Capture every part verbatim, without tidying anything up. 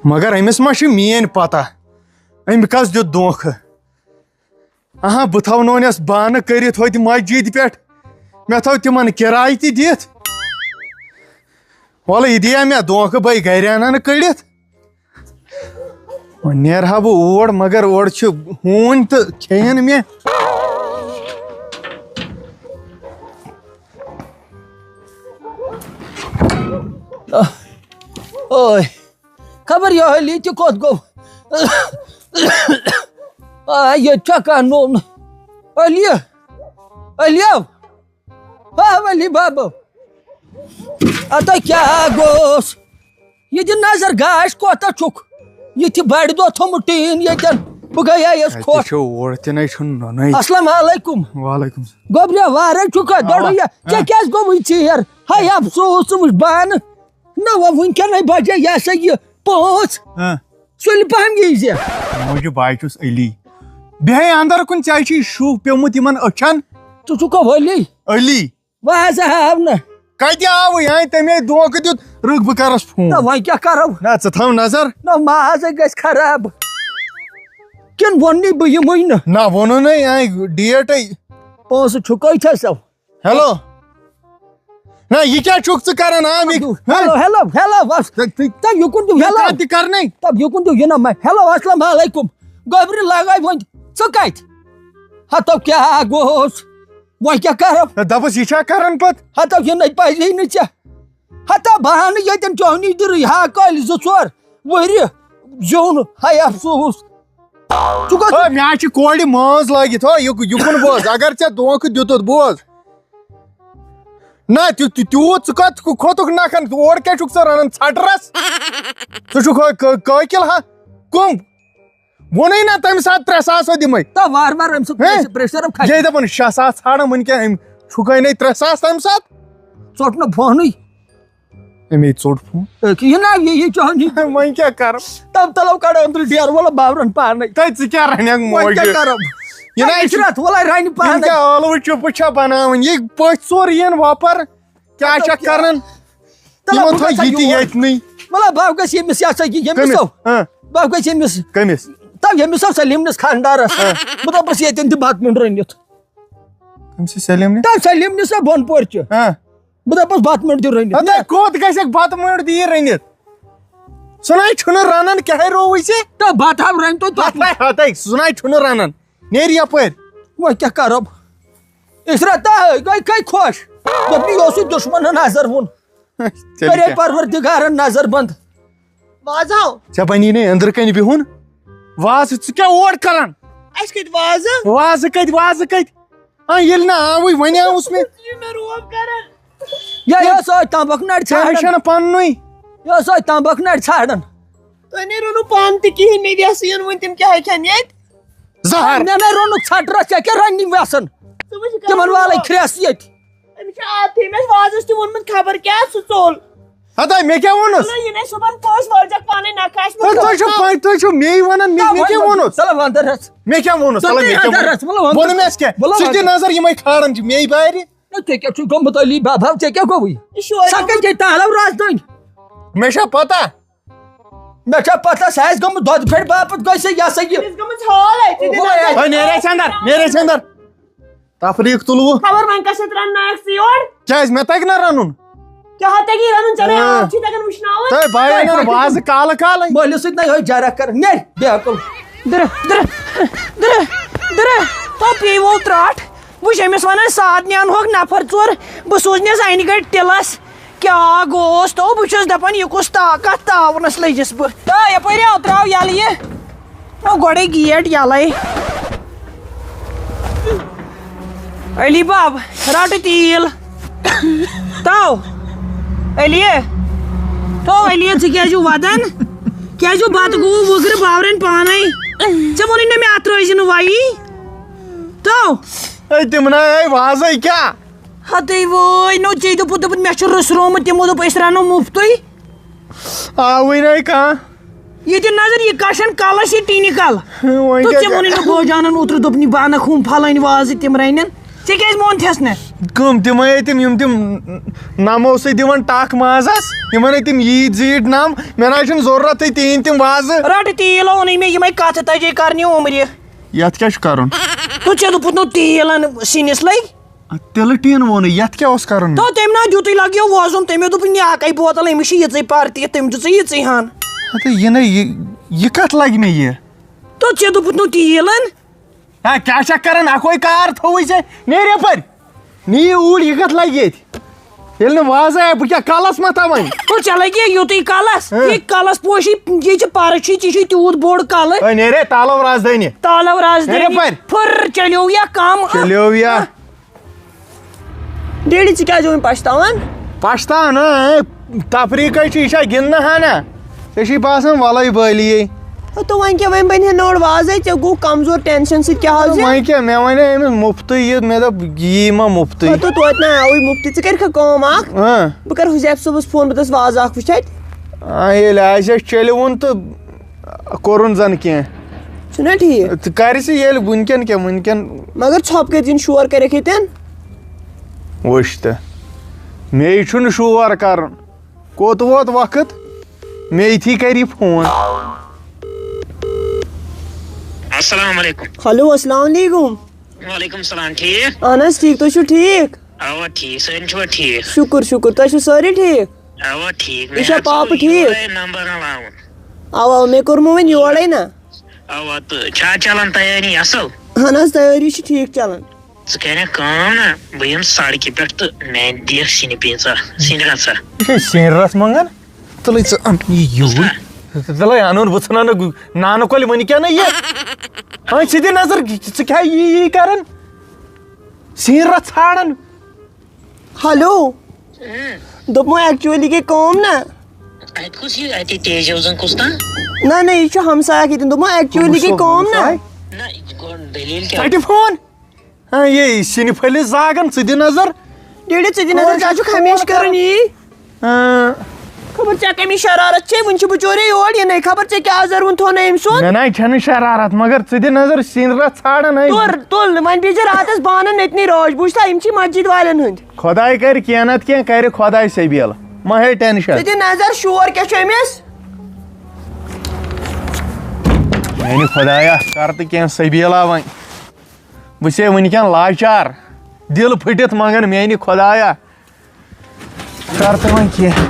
مگر أمِس ما چھِ میٲنۍ پتہ؟ أمۍ کس دیُت دھوکہٕ؟ اہا، بہٕ تھاونونس بانہٕ کٔرِتھ ہوٚتہِ مسجد پٮ۪ٹھ۔ مےٚ تھٲو تِمن کِراے تہِ دِتھ۔ وَلہٕ، یہِ دِیا مےٚ دھوکہٕ، بہٕ گرِ اَنان کٔڑِتھ۔ وۄنۍ نیرٕ ہا بہٕ اور، مگر اورٕ چھِ ہوٗنۍ تہٕ کھیٚیَن مےٚ۔ اوے۔ خبر یہِ علی تہِ کوٚت گوٚو۔ آ، ییٚتہِ چھا کانٛہہ نوٚو؟ علی، علیو، ہا علی بابا، اَتہ کیٛاہ گوٚوس؟ یہِ دِ نظر، گاش کوتاہ چھُکھ؟ یہِ تہِ بَڑِ دۄہ تھوٚمُت ٹیٖن ییٚتٮ۪ن۔ بہٕ گٔیایَس اَتہِ خۄش۔ چھُ اور تہِ نَے چھُنہٕ نوٚنُے۔ السلام علیکم۔ وعلیکم السلام۔ گوٚبریا، وارَے چھُکھا؟ آ، دۄڑُے یا۔ آ۔ ژےٚ کیٛازِ گوٚوُے ژیر؟ ہے افسوس، ژٕ وٕچھ بانہٕ۔ نہ، وۄنۍ وٕنکیٚنَے بجے یہِ ہسا یہِ پانٛژھ۔ ہاں۔ سُلہِ پہم یی زِ۔ موجوٗب بہٕ چھُس علی۔ بیٚہے اندر کُن، ژےٚ چھُے شُہ پیوٚمُت یِمن أچھن۔ ژٕ چھُکھا ولی؟ علی۔ وازٕ ہاو نہٕ۔ کتہِ آوٕے؟ ہاے، تٔمۍ ہے دھوکہٕ دیُت۔ رُک، بہٕ کرس فون۔ نہ، وۄنۍ کیٛاہ کرو؟ نہ، ژٕ تھاو نظر۔ نہ، مازے گژھِ خراب۔ کِنہٕ ووٚننُے بہٕ یِمٕے نہٕ؟ نہ، ووٚنُن ہے، ہاے، ڈیٹے۔ پونٛسہٕ چھُ کۭتِس ژےٚ؟ ہیلو۔ نہ، یہِ کیٛاہ چھُکھ ژٕ کران؟ آ، مےٚ، ہیلو، ہیلو، ہیلو، بس۔ تہٕ، تہٕ، تہٕ یُکُن دیُو، یہِ ہیلو۔ کَتھ تہِ کرنَے۔ تہٕ یُکُن دیُو، یہِ نہ مہ-، ہیلو، السلام علیکم۔ گوٚبرِ لگاے وۄنۍ، ژٕ کَتہِ؟ ہتو کیٛاہ گوٚوس؟ وۄنۍ کیٛاہ کرو؟ ہے، دَپُس، یہِ چھا کران پتہٕ؟ ہتو یہِ نَے پَزی نہٕ ژےٚ۔ ہتا بہانہٕ ییٚتٮ۪ن چوہنی دِرٕے، ہا کٲلۍ زٕ ژور ؤرِ زیوٗن، ہاے افسوس۔ ژٕ گوٚژھ ہے، مےٚ ہا چھِ کورِ مٲنٛز لٲگِتھ، ہو، یہِ، یہِ کُن بوز، اگر ژےٚ دھوکہٕ دیُتُتھ، بوز۔ نہ، تیُ-، تیُ-، تیوٗت ژٕ کَتھ کھو-، کھوٚتُکھ نَکھَن، اورٕ کیٛاہ چھُکھ ژٕ رَنان ژھَٹہٕ رَس؟ ژٕ چھُکھ ہو کٲ-، کٲکِل ہا؟ کٕم؟ ووٚنُے نہ تَمہِ ساتہٕ ترٛےٚ ساس ہو دِمَے۔ تہٕ وارٕ وارٕ أمۍ سُنٛد ہے؟ پرٛیشَر، پرٛیشَر اَپ کھَسہِ۔ یے دَپان شےٚ ساس ژھانٛڈَن وٕنکٮ۪ن أمۍ چھُکھَے نے ترٛےٚ ساس تَمہِ ساتہٕ؟ ژوٚٹ نہٕ فونٕے۔ أمے ژوٚٹ فون۔ أکہِ، یہِ نہ، یہِ، یہِ چاہن یہِ۔ وۄنۍ کیٛاہ کرٕ؟ تَب تَلو کَڑو أنٛدرٕ ڈیرٕ وَلہٕ بابرَن پانَے۔ تہٕ ژٕ کیٛاہ رَنکھ وۄنۍ موجہِ؟ کیٛاہ کَرو؟ یہِ نہ، یہِ چھِ عشرت وَلہٕ رَنہِ یِم پانَے۔ کیٛاہ ٲلوٕ چُپہٕ چھا بَناوٕنۍ؟ یہِ پٔژھۍ ژور یِن وۄپَر، کیٛاہ تَلو چھَکھ کیٛاہ؟ کَران؟ تَلو یِمَن بہٕ تھٲے گژھٕ یہِ تہِ یور۔ ییٚتہِ نٕے۔ مطلب، بہٕ گژھٕ ییٚمِس، یہِ ہسا یہِ، ییٚمِس کٔمِس؟ ہو۔ ہاں۔ بہٕ گژھٕ ییٚمِس۔ کٔمِس؟ تَو ییٚمِس ہو سلیٖم نِس خانٛدارَس۔ ہاں۔ بہٕ دَپَس، ییٚتٮ۪ن دِ بَتہٕ میوٚنٛڈ رٔنِتھ۔ کٔمِس چھِ سلیٖم نِس؟ تَو سلیٖم نِس ہا بۄنہٕ پورِ چھُ۔ ہاں۔ بہٕ دَپَس، بَتہٕ مٔنٛڈ تہِ رٔنِتھ۔ ہَتَے، کوٚت گژھٮ۪کھ بَتہٕ مٔنٛڈ تہِ یہِ رٔنِتھ؟ سُہ نَے چھُنہٕ رَنان، کیٛاہ ہے رووُے ژےٚ؟ تہٕ بَتہٕ ہاو رَنہِ توتہِ پَتہٕ۔ ہَتَے، ہَتَے، سُہ نَے چھُنہٕ رَنان۔ نیرِ یَپٲرۍ۔ وۄنۍ کیٛاہ کَرو؟ عشرت تہٕ گٔے، گٔے خۄش۔ دوٚپُن، یہِ اوسُے دُشمَنَن نظر وُن۔ تیٚلہِ کَرے کیٛاہ؟ پَروَردِگارَن نظر بنٛد۔ وازٕ ہاو۔ ژےٚ بَنی نے أنٛدرٕ کَنہِ بِہُن؟ وازٕ، ژٕ کیٛاہ اور کَران؟ اَسہِ کَتہِ وازٕ؟ وازٕ کَتہِ، وازٕ کَتہِ؟ آ، ییٚلہِ نہٕ آوٕے، وۄنۍ آوُس مےٚ۔ یہِ مےٚ روب کران۔ یا، یہِ اوس أتھۍ تامبکھ نرِ ژےٚ ژھانڈان۔ ہیٚچھن پننُے۔ یہِ اوس أتھۍ تامبکھ نرِ ژھانڈان۔ تۄہہِ نے روٚنوٕ پانہٕ تہِ کِہیٖنۍ، مےٚ وٮ۪سہٕ یِن وۄنۍ تِم کیٛاہ ہیٚکن ییٚتہِ؟ زہر۔ مےٚ نے روٚنُکھ ژھٹہٕ رَس، ژےٚ کیٛاہ رَننہِ وٮ۪سن؟ ژٕ وٕچھ یہِ تِمن کَران والے روب۔ کھرٛٮ۪س ییٚتہِ۔ أمِس چھِ عادتھٕے، مےٚ چھِ وازَس تہِ ووٚنمُت خبر کیٛاہ سُہ ژوٚل۔ ہتا، مےٚ کیٛاہ ووٚنُس؟ نہ، یہِ نے صُبحن پوٚز وٲلۍزٮ۪کھ پانے نکھٕ، اَسہِ مہ ہے، تُہۍ چھِو کَرو۔ پَے، تُہۍ چھِو مے وَنان، مےٚ، مےٚ کیٛاہ ووٚنُس؟ چلو وَن تہٕ رَس۔ مےٚ کیٛاہ ووٚنُس؟ ژٕ تَلہ مے مےٚ کیٛاہ وَن تہٕ ووٚنُس؟ رَس، وَلہٕ وَن تہٕ ووٚنُم رَس۔ اَسہِ کیٛاہ؟ وَلہٕ ژٕ وَن دِ تہٕ۔ نظر، یِمَے کھاران چھِ مے بارِ۔ نہ، ژےٚ کیٛاہ چھُے گوٚمُت علی بابا؟ ژےٚ کیٛاہ گوٚوُے؟ یہِ شورِ سۄ گوٚمُت۔ کَتہِ گٔے تالو رَس دٔنۍ؟ مےٚ چھا پَتہ؟ مےٚ چھا پَتہ، سۄ آسہِ گٔمٕژ دۄدٕ پھٔلۍ باپَتھ گٔے سۄ، یہِ ہسا یہِ۔ أمِس گٔمٕژ حالٕے، ژٕ دِ اوے۔ نظر۔ ہے، نیرے ژٕ اَندر، نیرے ژٕ اَندر۔ تفریٖق تُلوٕ۔ خبر وۄنۍ کَس چھِ ترٛاوناوکھ ژٕ یور؟ کیٛازِ؟ مےٚ تَگہِ نہ رَنُن۔ کیٛاہ تَگہِ رَنُن؟ ژےٚ نے آ۔ آب چھُے تَگان وٕشناوُن؟ ہے، بہٕ ہے رَنہٕ وازٕ کالہٕ کالَے۔ مٲلِس سۭتۍ نَے ہٲے جرکھ کَران۔ نیرِ، بے عقل۔ درٕ، درٕ، درٕ، درٕ۔ تو پیٚیہِ وول ترٛٹھ۔ وٕچھ، أمِس وَنان سادنہِ اَنہوکھ نفر ژور، بہٕ سوزنَس اَنہِ گٔٹۍ ٹِلَس۔ کیٛاہ گوٚوس تو؟ بہٕ چھُس دَپان، یہِ کُس تا-، کَتھ تاونَس لٔجِس بہٕ؟ تا، یَپٲرۍ آو، ترٛاو یَلہٕ یہِ۔ تھاو گۄڈَے گیٹ یَلَے۔ علی باب، رَٹہٕ تیٖل۔ تو، علی، تو، علی، ژٕ کیٛازِ چھُکھ وَدان؟ کیٛازِ چھُ بَتہٕ گوٚو وُگرٕ باورٮ۪ن پانَے؟ ژےٚ ووٚنُے نہ مےٚ اَتھ ترٛٲوزِ نہٕ وَیی۔ تو۔ ہے، تِم نہ، ہے، وازَے کیٛاہ؟ ہتے وٲے، نو ژےٚ دوٚپُتھ، دوٚپُتھ، مےٚ چھُ رُس رومُت، تِمو دوٚپ، أسۍ رَنو مُفتُے۔ آوٕے نَے کانٛہہ۔ یہِ دِ نظر، یہِ کَشَن کَلَس یہِ ٹِنہِ کَل۔ وۄنۍ تہٕ کیٛاہ ژےٚ کَرٕ؟ ووٚنُے نہٕ بٲجانَن اوترٕ، دوٚپنہِ، بہٕ اَنَکھ ہُم پھلٲنۍ وازٕ، تِم رَنَن۔ ژےٚ کیٛازِ مونتھَس نہٕ؟ کٕم؟ تِمے ٲسۍ تِم، یِم تِم نَمو سۭتۍ دِوان ٹَکھ مازَس، یِمَن ٲسۍ تِم ییٖتۍ زیٖٹھۍ نَم، مےٚ نہ حظ چھُنہٕ ضروٗرتھٕے تِہِنٛدۍ تِم وازٕ۔ رَٹہٕ تیٖل اوٚنُے مےٚ، یِمَے کَتھٕ تَجے کَرنہِ عُمرِ۔ یَتھ کیٛاہ چھُ کَرُن؟ تہٕ ژےٚ دوٚپُتھ نہٕ تیٖل اَن سِنِس لٔگۍ۔ اَدٕ تِلہٕ ٹیٖن ووٚنُے، یَتھ کیٛاہ اوس کَرُن؟ تو تٔمۍ نہ دیُتُے لَگیو وۄزُم، تٔمۍ دوٚپُن، "یہِ اَکَے بوتل، أمِس چھِ یِژٕے پارٹی، تٔمۍ دِژٕے یِژٕے ہَن۔" ہَتہٕ یہِ نَے، یہِ، یہِ کَتھ لَگہِ مےٚ یہِ؟ تو ژےٚ دوٚپُتھ نہٕ تیٖل اَن۔ ہا، کیٛاہ چھَکھ کَران؟ اَکوے کار تھوٚوُے ژےٚ۔ نیر یَپٲرۍ۔ نیر اوٗرۍ، یہِ کَتھ لَگہِ ییٚتہِ؟ ییٚلہِ نہٕ وازَے آے، بہٕ کیٛاہ کَلَس ما تھاوَن؟ تو ژےٚ لَگہِ یوٗتُے کَلَس۔ ہہ۔ یہِ کَلَس پوشی، یہِ چھِ پَرٕ چھِ، ژےٚ چھُے تیوٗت بوٚڑ کَلہٕ۔ ہے، نیر ہے، تالو رازدٲنہِ۔ تالو رازدٲنہِ۔ نیر یَپٲرۍ۔ پھُر چلیو یا کَم۔ چلیو یا۔ ڈیڈی، ژٕ کیٛازِ وۄنۍ پَشتاوان؟ پَشتاو نہٕ، اے، تفریٖقے چھِ، یہِ چھا گِنٛدنہٕ ہنا؟ ژےٚ چھُے باسان وَلَے بٲلی یے۔ ہَتہٕ وۄنۍ کیٛاہ، وۄنۍ بَنہِ ہے نوٚڑ وازَے، ژےٚ گوٚو کمزور، ٹٮ۪نشَن سۭتۍ کیٛاہ حظ یہِ؟ وۄنۍ کیٛاہ، مےٚ وَنے أمِس مُفتٕے یہِ، مےٚ دوٚپ یی ما مُفتٕے۔ ہَتہٕ توتہِ نہ آوٕے مُفتٕے، ژٕ کَرِکھا کٲم اَکھ؟ اۭں۔ بہٕ کَرٕ حُزیف صٲبَس فون، بہٕ دَپَس وازٕ اَکھ وٕچھ اَتہِ۔ آ، ییٚلہِ آسہِ اَسہِ چٔلِوُن تہٕ کوٚرُن زَن کینٛہہ۔ چھُنہ ٹھیٖک؟ تہٕ کَرِ سُہ ییٚلہِ وٕنکٮ۪ن کیٛاہ، وٕنکٮ۪ن۔ مگر ژھۄپہٕ کٔرۍ زِن شور کَرٮ۪کھ ییٚتٮ۪ن۔ وٕچھ تہٕ، مے چھُنہٕ شور کَرُن۔ کوٚت ووت وقت؟ مے یِتھی کَرِ یہِ فون۔ السلام علیکم۔ ہیلو، السلام علیکم۔ وعلیکم السلام، ٹھیٖک؟ اہن حظ، ٹھیٖک، تُہۍ چھِو ٹھیٖک؟ اوا، ٹھیٖک، سٲری چھِوا ٹھیٖک؟ شُکُر، شُکُر، تُہۍ چھِو سٲری ٹھیٖک؟ اوا، ٹھیٖک، مےٚ یہِ چھا حظ پاپہٕ اوس ٹھیٖک؟ یورے نمبر رلاوُن۔ اوا، مےٚ کوٚرمو وۄنۍ یورے نہ۔ اوا، تہٕ چھا چلان تیٲری اصل؟ اہن حظ، تیٲری چھِ ٹھیٖک چلان۔ ژٕ کَرٮ۪کھ کٲم نا، بہٕ یِمہٕ سڑکہِ پٮ۪ٹھ تہٕ مےٚ دِیَکھ سِنہِ پیٖنٛژا، سِنہِ رَژھا۔ یہِ چھا سِنہِ رَژھ منٛگان؟ تُلٕے ژٕ اَن یہِ یوٗرۍ۔ بوٗزتھا؟ تُلٕے اَنُن، بہٕ ژھٕنہٕ نہٕ گُ-، نانہٕ کۄلہِ وٕنہِ کیٛاہ نہٕ یہِ۔ وۄنۍ ژٕ دِ نظر، ژٕ کیٛاہ یی یی کَران؟ سِنہِ رَژھ ژھانٛڈان۔ ہیلو۔ اۭں۔ دوٚپمو ایکچُؤلی گٔے کٲم نا۔ اَتہِ کُس یہِ، اَتہِ تیجو زَن کُس تام؟ نہ، نہ، یہِ چھُ ہمسایہِ اَکھ ییٚتٮ۪ن۔ دوٚپمو ایکچُؤلی گٔے کٲم نا۔ نہ، یہِ گوٚو دٔلیٖل کیٛاہ؟ ژَٹہِ فون۔ ہاں، یے سِنہِ پھٔلِس زاگن، ژٕ دِ نظر۔ ڈیڈی، ژٕ دِ نظر، ژٕ چھُکھ ہمیشہِ کران یی۔ ہاں۔ خبر ژےٚ کَمِچ شرارت چھے، وٕنہِ چھُ بِچورے یور یِنَے، خبر ژےٚ کیٛاہ زَروُن تھوٚونَے أمۍ سُنٛد۔ مےٚ نَے چھَنہٕ شرارت، مگر ژٕ دِ نظر، سِنہِ رَژھ ژھانٛڈان ہے۔ تُل، تُل، وۄنۍ بیٚہزِ راتَس بانَن أتنی رٲچھ، بوٗزتھا، یِم چھِ مسجد والٮ۪ن ہٕنٛدۍ۔ خۄداے کَرِ کینٛہہ نَتہٕ کینٛہہ، کَرِ خۄداے سبیٖل، مہ ہے ٹٮ۪نشَن۔ ژٕ دِ نظر، شور کیٛاہ چھُ أمِس؟ میٛانہِ خۄدایا، کَر تہٕ کینٛہہ سبیٖلا وۄنۍ۔ بہٕ چھُسے وٕنکٮ۪ن لاچار، دِل پھٕٹِتھ منٛگان میٛانہِ خۄدایا، کر تہٕ وۄنۍ کینٛہہ۔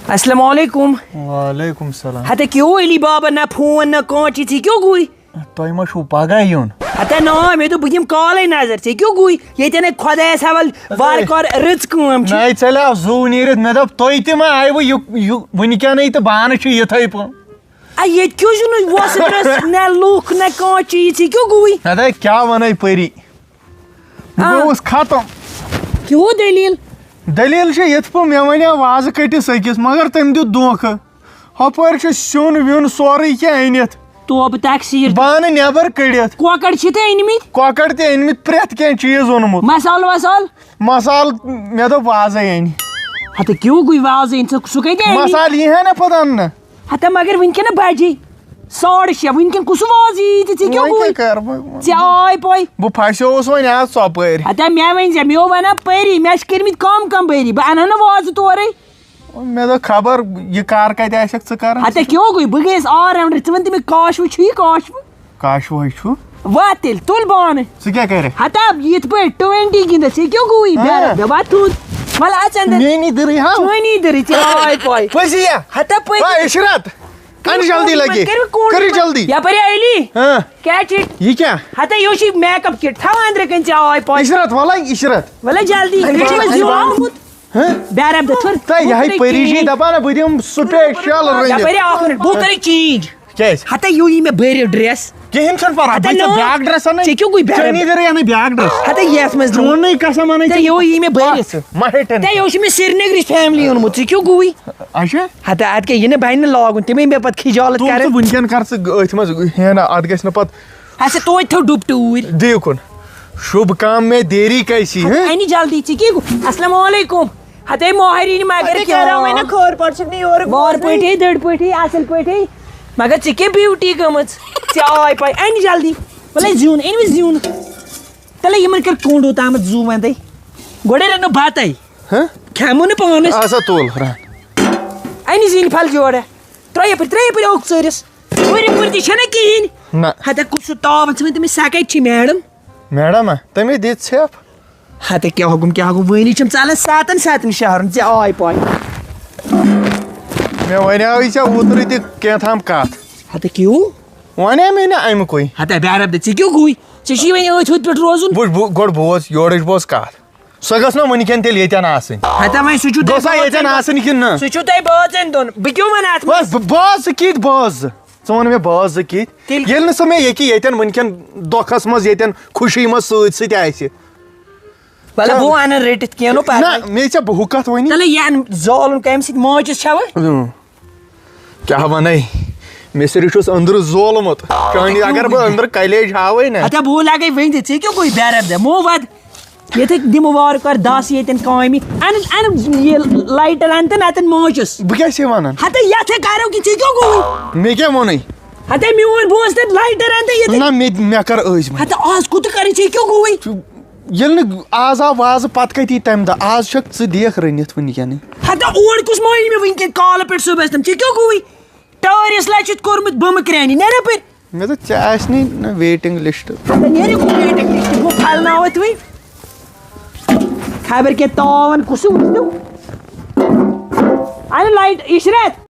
السلام علیکم۔ وعلیکم السلام۔ ہتے کیوں علی بابا نہ فون نہ کانچی تھی کیوں گوئی؟ تۄہہِ ما چھُو پگاہ یُن؟ ہتے نا، مےٚ دوٚپ بہٕ دِمہٕ کالے نظر، ژےٚ کیوں گوئی؟ ییٚتٮ۪ن ہے خۄدایس حوال وارٕ کارٕ رٕژ کٲم چھِ۔ نَے ژَلے آو زُو نیٖرِتھ، مےٚ دوٚپ تُہۍ تہِ ما آیوٕ یہِ، یہِ وٕنکٮ۪نٕے تہٕ بانہٕ چھِ یِتھَے پٲٹھۍ۔ آ، ییٚتہِ کیٛاہ چھُنہٕ وۄسہٕ درٛس، نہ لُکھ، نہ کانٛہہ چیٖز، یہِ کیٛاہ گوٚوٕے؟ نہ تہٕ کیٛاہ وَنَے پٔری؟ بہٕ آ۔ گوٚوُس ختم۔ کیٛاہ دٔلیٖل؟ دٔلیٖل چھِ یِتھ پٲٹھۍ، مےٚ وَنیٛاو وازٕ کٔٹِس أکِس، مگر تٔمۍ دیُت دھوکہٕ۔ ہُپٲرۍ چھُ سیُن ویُن سورُے کینٛہہ أنِتھ۔ توبہٕ تقصیٖر۔ بانہٕ نٮ۪بر کٔڑِتھ۔ کۄکَر چھِ تہِ أنۍمٕتۍ؟ کۄکَر تہِ أنۍمٕتۍ، پرٛٮ۪تھ کینٛہہ چیٖز اوٚنمُت۔ مسالہٕ وسالہٕ؟ مسالہٕ، مےٚ دوٚپ وازَے اَنہِ۔ ہتہٕ کیٛاہ گوٚو وازٕ أنۍ ژٕ، سُہ کَتہِ اَنہِ؟ مسالہٕ یی ہا نہ پَتہٕ اَننہٕ۔ ہتا مگر وٕنکٮ۪ن بجے ساڑٕ شےٚ، وٕنکٮ۪ن کُس وازٕ یی تہٕ ژےٚ کیٛاہ وۄنۍ گوٚوُے؟ کیٛاہ کَرٕ بہٕ؟ ژےٚ آے پَے۔ بہٕ پھسیووُس وۄنۍ آز ژۄپٲرۍ۔ ہتا مےٚ ؤنۍ زِ، مےٚ اوٚن وَنان پٔری، مےٚ چھِ کٔرمٕتۍ کَم کَم بٔری، بہٕ اَنہٕ ہا نہٕ وازٕ تورَے۔ مےٚ دوٚپ خبر یہِ کار کَتہِ آسٮ۪کھ ژٕ کَران۔ ہتا کیٛاہ گوٚوُے؟ بہٕ گٔیَس آل راوُنڈَر، ژٕ وَن تہٕ مےٚ کاشوٕ چھُ یہِ کاشوٕ؟ کاشوَے چھُ۔ وَتھ تیٚلہِ، تُل بانہٕ۔ ژٕ کیٛاہ کَرَکھ؟ ہتا یِتھ پٲٹھۍ ٹُوَنٹی گِنٛدَس، یہِ کیٛاہ گوٚوُے؟ ہاں۔ بیٚہہ، بیٚہہ، وَتھ تھوٚد۔ وَلہٕ اَژَن دِ۔ میٛٲنی دٕرٕے ہاو۔ چٲنی دٕرٕے، ژےٚ آے پَے۔ پٔزی یا؟ ہتا پٔزی۔ آ، عشرت۔ کٔرِو جلدی لگے۔ کٔرِو کوٗر۔ کٔرِو جلدی۔ یپٲرۍ علی۔ ہاں۔ کیٛاہ چِٹ؟ یہِ کیٛاہ؟ ہتا یہِ اوس یہِ میک اپ کِٹ۔ تھاو أنٛدرٕ کَنہِ، ژےٚ آے پَے۔ عشرت، وَلَے عشرت۔ وَلہٕ جلدی۔ أمۍ چھُ مےٚ زیوٗٹھ آمُت۔ ہاں؟ بیرم دَتھُر۔ تہٕ یہِ ہے پٔری چھِ دَپان نہ بہٕ دِمہٕ special رٔنِتھ۔ یپٲرۍ اکھ مِنٹ، بہٕ کَرٕ یہِ چینج۔ کیٛازِ؟ ہتا یہِ اوس یہِ مےٚ بٔرِتھ ڈرٛیس۔ کِہیٖنۍ چھُنہٕ پَرواے، ہتا بہٕ ژےٚ نو۔ بیٛاکھ ڈرٛیس اَنَے۔ ژےٚ کیٛاہ گوٚوُے بیرم؟ ژےٚ نیٖرِے اَنَے بیٛاکھ ڈرٛیس۔ ہتا یَتھ منٛز چون نَے قسم اَنَے ژےٚ ژےٚ۔ یہِ اوس یہِ مےٚ بٔرِتھ۔ مہ ہے ٹٮ۪نشَن۔ ژےٚ یہِ اوس یہِ مےٚ سرینگرٕچ فیملی اوٚنمُت، ژےٚ کیٛاہ گوٚوُے؟ اچھا۔ ہتا اَتھ کیٛاہ، یہِ نہٕ بَنہِ نہٕ لاگُن، تِمَے مےٚ پَتہٕ خجالت تُل ژٕ کَرَن۔ وٕنکٮ۪ن کَر ژٕ أتھۍ منٛز، ہے نہ، اَتھ گژھِ نہٕ پَتہٕ۔ اچھا، توتہِ تھٲو ڈُپٹہٕ اوٗرۍ۔ دیکھُن، شُبھ کام میں دیری کیسی ہے؟ اَنہِ جلدی، ژےٚ کیٛاہ گوٚو؟ السلام علیکم۔ ہتے ماہرِنۍ مگر اَتے کیٛاہ؟ کَرو وۄنۍ نہٕ خٲر پٲٹھۍ چھِکھ نہٕ یورٕ وارٕ بوزنٕے۔ پٲٹھی، دٔڑ پٲٹھی، اَصٕل پٲٹھی۔ مگر ژےٚ کیٛاہ بیوٹی گٔمٕژ؟ ژےٚ آے پاے، اَنہِ جلدی۔ وَلے زیُن، أنۍ مےٚ زیُن۔ تَلے یِمَن کر کوٚنٛڈو تامَتھ زُو وَندَے۔ گۄڈَے رَنو بَتَے۔ ہہ؟ کھٮ۪مو نہٕ پانَس۔ آسا تُل رَن۔ اَنہِ زِنۍ پھَل جوڑا۔ ترٛٲیِو یَپٲرۍ، ترٛٲیِو یَپٲرۍ اوٚک ژٲرِس۔ وٕرِ پُرِ تہِ چھَنہ کِہیٖنۍ۔ نہ۔ ہَتہ کُس سُہ تاو وَن، ژٕ وَن تٔمِس سۄ کَتہِ چھِ میڈم؟ میڈم ہا؟ تٔمۍ دِژ ژھٮ۪پھ۔ ہتہٕ کیٛاہ گوٚم، کیٛاہ گوٚم؟ وٲنی چھِم ژلان ساتن ساتن شہرن، ژےٚ آے پاے۔ مےٚ وَنیٛاوٕے ژےٚ اوترٕ تہِ کینٛژھام کتھ۔ ہتہٕ کیٛاہ؟ وَنے مےٚ نہ اَمہِ کُے۔ ہتہٕ بیارب دِ، ژےٚ کیٛاہ گوٚوُے؟ ژےٚ چھُے وۄنۍ أتھۍ ہُتھ پٮ۪ٹھ روزُن۔ بوٗزھ، بہٕ گۄڈٕ بوز، یورٕچ بوز کتھ۔ سۄ گٔژھ نہ وٕنکٮ۪ن تیٚلہِ ییٚتٮ۪ن آسٕنۍ۔ ہتہٕ وۄنۍ سُہ چھُ تۄہہِ گوٚژھ سا ییٚتٮ۪ن بٲژن، آسٕنۍ کِنہٕ نہ؟ سُہ چھُ تۄہہِ بٲژن دِیُن۔ بہٕ کیٛاہ وَنہٕ اتھ منٛز؟ بس، بہٕ، بہٕ آسہٕ کِتھ بہٕ آسہٕ۔ ژٕ وَن مےٚ، بہٕ آسہٕ کِتھ؟ تیٚلہِ ییٚلہِ نہٕ سۄ مےٚ ییٚکہِ ییٚتٮ۪ن وٕنکٮ۪ن دۄکھس منٛز، ییٚتٮ۪ن خوشی منٛز سۭتۍ سۭتۍ آسہِ۔ وَلہٕ، بہٕ وَنہٕ رٔٹِتھ، کینٛہہ نہٕ پَرواے۔ نہ، مے ژےٚ بہٕ ہُہ کَتھ وَنی۔ تَلہٕ یَن زالُن کَمہِ سۭتۍ؟ ماچِس چھَوٕ؟ اۭں۔ کیٛاہ وَنَے؟ مےٚ صرف چھُس أنٛدرٕ زولمُت۔ چٲنی اگر بہٕ أنٛدرٕ کَلیج ہاوَے نہ۔ ہَتا بہٕ لَگَے وۄنۍ تہِ، ژےٚ کیٛاہ گوٚے بیرَب دِ؟ مو وَد۔ ییٚتہِ دِمہٕ وارٕ کارٕ دَس ییٚتٮ۪ن کامہِ۔ اَن، اَن یہِ لایٹَر اَن تہٕ نَتہٕ اَن ماچِس۔ بہٕ کیٛاہ چھِ وَنان؟ ہَتا یَتھ ہے کَرو کہِ ژےٚ کیٛاہ گوٚوُے؟ مےٚ کیٛاہ ووٚنُے؟ ہَتا میون بوز تَتہِ لایٹَر اَن تہٕ ییٚتٮ۪ن۔ نہ، مےٚ، مےٚ کَر ٲسۍ وۄنۍ۔ ہَتا آز کوٚت کَرٕنۍ ژےٚ کیٛاہ گوٚوُے؟ ییٚلہِ نہٕ آز آو وازٕ، پتہٕ کتہِ یی تمہِ دۄہ؟ آز چھکھ ژٕ دیکھ رٔنِتھ وٕنکیٚنٕے۔ ہتا اوڑ کُس مٲنۍ مےٚ وٕنکیٚن کالہٕ پٮ۪ٹھ صُبحس تام؟ ژےٚ کیٛاہ گوٚوُے؟ ٹٲرِس لچھِتھ کوٚرمُت بُمہٕ کرٛانی۔ نیرٕ پٔرۍ۔ مےٚ دوٚپ، ژےٚ آسہِ نٕے نہٕ waiting list۔ ہتا نیرٕ کُس waiting list؟ بہٕ پھلناوَتھ وٕنۍ۔ خبر کیٛاہ تاوَن کُس وٕچھ تہٕ۔ اَنہٕ لایٹ عشرت۔